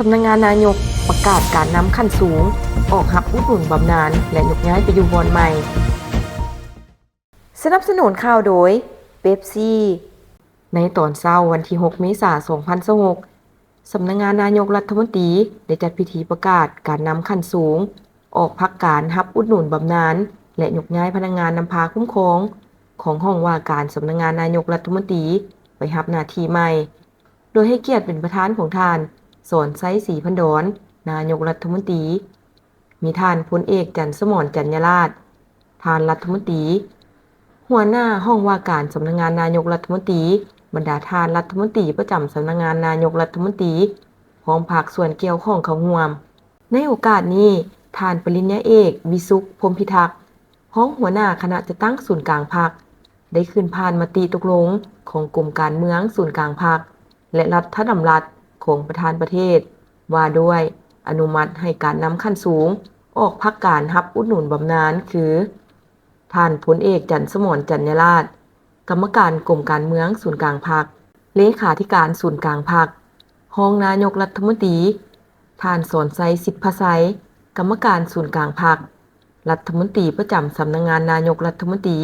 ສຳນັກງານນາຍົກປະກາດການນຳຂັ້ນສູງອອກຮັບອຸດໜູນບຳນານ ແລະ ຍົກຍ້າຍໄປຢູ່ບ່ອນໃໝ່. ສະໜັບສະໜູນຂ່າວໂດຍ ເປັບຊີ. ໃນຕອນເຊົ້າວັນທີຫົກ ເມສາ ສອງພັນຊາວຫົກ ສຳນັກງານນາຍົກລັດຖະມົນຕີໄດ້ຈັດພິທີປະກາດການນຳຂັ້ນສູງອອກພັກການຮັບອຸດໜູນບຳນານ ແລະ ຍົກຍ້າຍພະນັກງານນຳພາຄຸ້ມຄອງຂອງຫ້ອງວ່າການສຳນັກງານນາຍົກລັດຖະມົນຕີໄປຮັບໜ້າທີ່ໃໝ່. ໂດຍໃຫ້ກຽດເປັນປະທານຂອງທ່ານ ສອນໄຊ ສີພັນດອນ ນາຍົກລັດຖະມົນຕີ, ມີທ່ານພົນເອກ ຈັນສະໝອນ ຈັນຍາລາດ ທ່ານລັດຖະມົນຕີ, ຫົວໜ້າຫ້ອງວ່າການສຳນັກງານນາຍົກລັດຖະມົນຕີ, ບັນດາທ່ານລັດຖະມົນຕີປະຈຳສຳນັກງານນາຍົກລັດຖະມົນຕີ ພ້ອມພາກສ່ວນກ່ຽວຂ້ອງເຂົ້າຮ່ວມ. ໃນໂອກາດນີ້, ທ່ານປະລິນຍາເອກ ວິສຸກ ພົມພິທັກ ຮອງຫົວໜ້າຄະນະຈັດຕັ້ງສູນກາງພັກ ໄດ້ຂຶ້ນຜ່ານມະຕິຕົກລົງຂອງກົມການເມືອງສູນກາງພັກ ແລະ ລັດຖະດຳລັດຂອງປະທານປະເທດ ວ່າດ້ວຍອະນຸມັດໃຫ້ການນຳຂັ້ນສູງອອກພັກການຮັບອຸດໜູນບຳນານ ຄື ທ່ານພົນເອກ ຈັນສະໝອນ ຈັນຍາລາດ ກຳມະການກົມການເມືອງສູນກາງພັກ, ເລຂາທິການສູນກາງພັກ, ຮອງນາຍົກລັດຖະມົນຕີ, ທ່ານ ສອນໄຊ ສິດພະໄຊ ກຳມະການສູນກາງພັກ, ລັດຖະມົນຕີປະຈຳສຳນັກງານນາຍົກລັດຖະມົນຕີ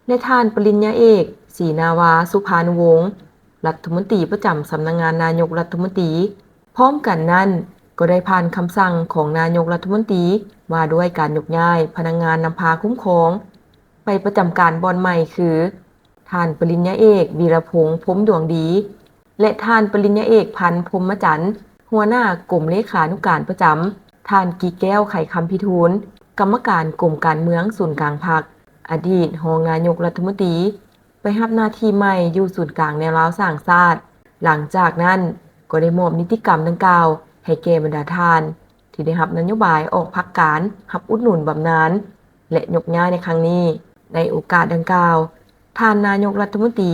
ແລະ ທ່ານປະລິນຍາເອກ ສີນາວາ ສຸພານຸວົງ ລັດຖະມົນຕີປະຈຳສຳນັກງານນາຍົກລັດຖະມົນຕີ. ພ້ອມກັນນັ້ນ, ກໍໄດ້ຜ່ານຄຳສັ່ງຂອງນາຍົກລັດຖະມົນຕີ ວ່າດ້ວຍການຍົກຍ້າຍພະນັກງານນຳພາຄຸ້ມຄອງໄປປະຈຳການບ່ອນໃໝ່ ຄື ທ່ານປະລິນຍາເອກ ວີລະພົງ ພົມດວງດີ ແລະ ທ່ານປະລິນຍາເອກ ພັນ ພົມມະຈັນ ຫົວໜ້າກົມເລຂານຸການປະຈຳ, ທ່ານ ກິແກ້ວ ໄຂຄຳພິທູນ ກຳມະການກົມການເມືອງສູນກາງພັກ, ອະດີດຮອງນາຍົກລັດຖະມົນຕີ ໄປຮັບໜ້າທີ່ໃໝ່ຢູ່ສູນກາງແນວລາວສ້າງຊາດ. ຫຼັງຈາກນັ້ນກໍໄດ້ມອບນິຕິກຳດັ່ງກ່າວໃຫ້ແກ່ບັນດາທ່ານ ທີ່ໄດ້ຮັບນະໂຍບາຍອອກພັກການຮັບອຸດໜູນບຳນານ ແລະ ຍົກຍ້າຍໃນຄັ້ງນີ້. ໃນໂອກາດດັ່ງກ່າວ, ທ່ານນາຍົກລັດຖະມົນຕີ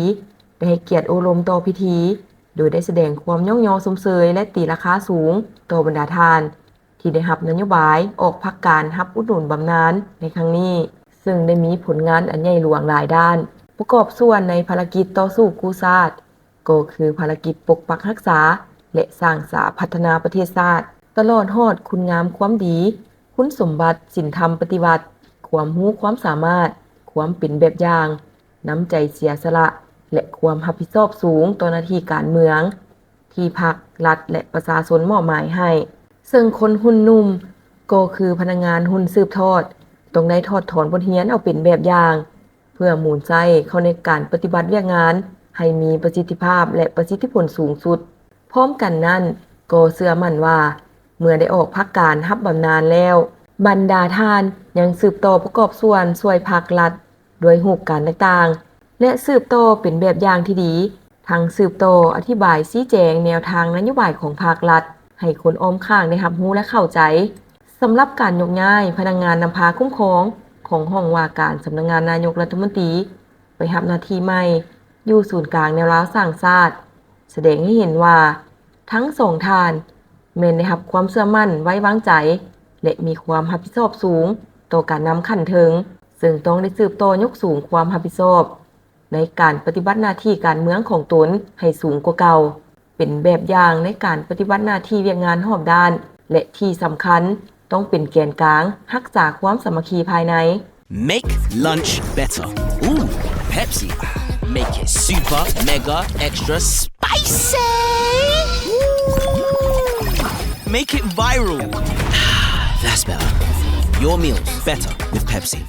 ໄດ້ໃຫ້ກຽດໂອ້ລົມຕໍ່ພິທີ ໂດຍໄດ້ສະແດງຄວາມຍ້ອງຍໍຊົມເຊີຍ ແລະ ຕີລາຄາສູງຕໍ່ບັນດາທ່ານ ທີ່ໄດ້ຮັບນະໂຍບາຍອອກພັກການຮັບອຸດໜູນບຳນານໃນຄັ້ງນີ້, ເຊິ່ງໄດ້ມີຜົນງານອັນໃຫຍ່ຫຼວງຫຼາຍດ້ານ ປະກອບສ່ວນໃນພາລະກິດຕໍ່ສູ້ກູ້ຊາດ ກໍຄືພາລະກິດປົກປັກຮັກສາ ແລະ ສ້າງສາພັດທະນາປະເທດຊາດ, ຕະຫຼອດຮອດຄຸນງາມຄວາມດີ, ຄຸນສົມບັດສິນທຳປະຕິວັດ, ຄວາມຮູ້ຄວາມສາມາດ, ຄວາມເປັນແບບຢ່າງ, ນ້ຳໃຈເສຍສະຫຼະ ແລະ ຄວາມຮັບຜິດຊອບສູງຕໍ່ໜ້າທີ່ການເມືອງ ທີ່ພັກ, ລັດ ແລະ ປະຊາຊົນມອບໝາຍໃຫ້, ເຊິ່ງຄົນຮຸ່ນໜຸ່ມ ກໍຄືພະນັກງານຮຸ່ນສືບທອດ ຕ້ອງໄດ້ຖອດຖອນບົດຮຽນເອົາເປັນແບບຢ່າງ ເພື່ອໝູນໃຊ້ເຂົ້າໃນການປະຕິບັດວຽກງານໃຫ້ມີປະສິດທິພາບ ແລະ ປະສິດທິຜົນສູງສຸດ. ພ້ອມກັນນັ້ນ, ກໍເຊື່ອໝັ້ນວ່າ ເມື່ອໄດ້ອອກພັກການຮັບບຳນານແລ້ວ, ບັນດາທ່ານຍັງສືບຕໍ່ປະກອບສ່ວນຊ່ວຍພັກລັດ ດ້ວຍຮູບການຕ່າງໆ ແລະ ສືບຕໍ່ເປັນແບບຢ່າງທີ່ດີ, ທັງສືບຕໍ່ອະທິບາຍຊີ້ແຈງແນວທາງນະໂຍບາຍຂອງພັກລັດ ໃຫ້ຄົນອ້ອມຂ້າງໄດ້ຮັບຮູ້ ແລະ ເຂົ້າໃຈ. ສຳລັບການຍົກຍ້າຍພະນັກງານນຳພາຄຸ້ມຄອງຂອງຫ້ອງວ່າການສຳນັກງານນາຍົກລັດຖະມົນຕີ ໄປຮັບໜ້າທີ່ໃໝ່ຢູ່ສູນກາງແນວລາວສ້າງຊາດ ສະແດງໃຫ້ເຫັນວ່າ ທັງສອງທ່ານແມ່ນໄດ້ຮັບຄວາມເຊື່ອໝັ້ນໄວ້ວາງໃຈ ແລະ ມີຄວາມຮັບຜິດຊອບສູງຕໍ່ການນຳຂັ້ນເທິງ, ເຊິ່ງຕ້ອງໄດ້ສືບຕໍ່ຍົກສູງຄວາມຮັບຜິດຊອບໃນການປະຕິບັດໜ້າທີ່ການເມືອງຂອງຕົນໃຫ້ສູງກວ່າເກົ່າ, ເປັນແບບຢ່າງໃນການປະຕິບັດໜ້າທີ່ວຽກງານຮອບດ້ານ ແລະ ທີ່ສຳຄັນ ຕ້ອງເປັນແກນກາງຮັກສາຄວາມສາມັກຄີພາຍໃນ. Make lunch better. Ooh, Pepsi. Make it super, mega, extra spicy. Ooh. Make it viral. That's better. Your meals better with Pepsi.